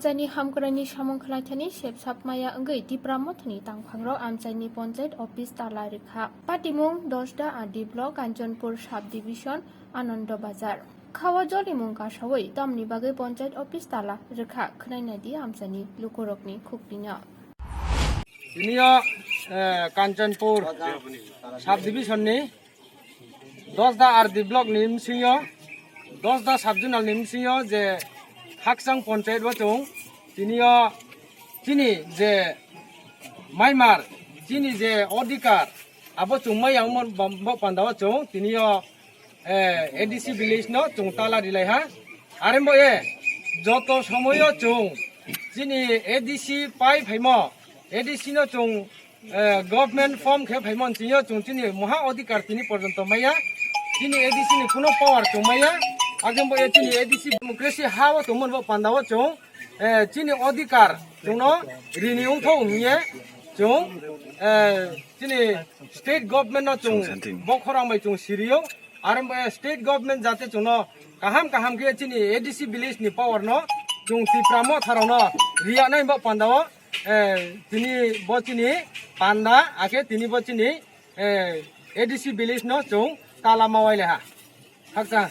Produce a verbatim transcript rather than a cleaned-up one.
Amchaini hamkraini samung khlaithani sep sapmaya wngwi Tipra Mothani tangphangrok amchaini ponchayat office tala rikha. Patimung Dosda R D block, Kanchanpur sub division, Anando Bazar. Khawa jolimung kasawi tamni bagwi ponchayat office tala rikha, khwnainadi amchaini lukurokni khukdino. Tiniyo, eh, Kanchanpur sub division ni Dosda R D block ni bisingo, Dosda sub zonal ni bisingo je Hakchang ponchayat o chwng tiniyo chini je maimar, chini je odhikar, abo chwng maya wngmo bo panda o chwng tiniyo, eh, A D C village no chwng tala rilai ha. Arembo e joto somoyo chwng chini A D C pai phaimo, A D C no chwng, eh, government form khe phaimo chwngyo chwng chini moha odhikar tini porjonto maya. Chini A D C ni kuno power chwng maya. Arembo e chini A D C democracy ha o tongmani bo panda o chwng, eh, chini odhikar chwngno rini wngthok hwnye chwng, eh, chini state government no chwng bokhorang bai chwng siriyo. Arembo e state government jate chwngno kaham kaham khe chini A D C village ni power no chwng Tipra Motha rokno riya nai bo panda o, eh, tini bo chini panda akhe tini bo chini, eh, A D C village no chwng tala mawai le ha. Haksa.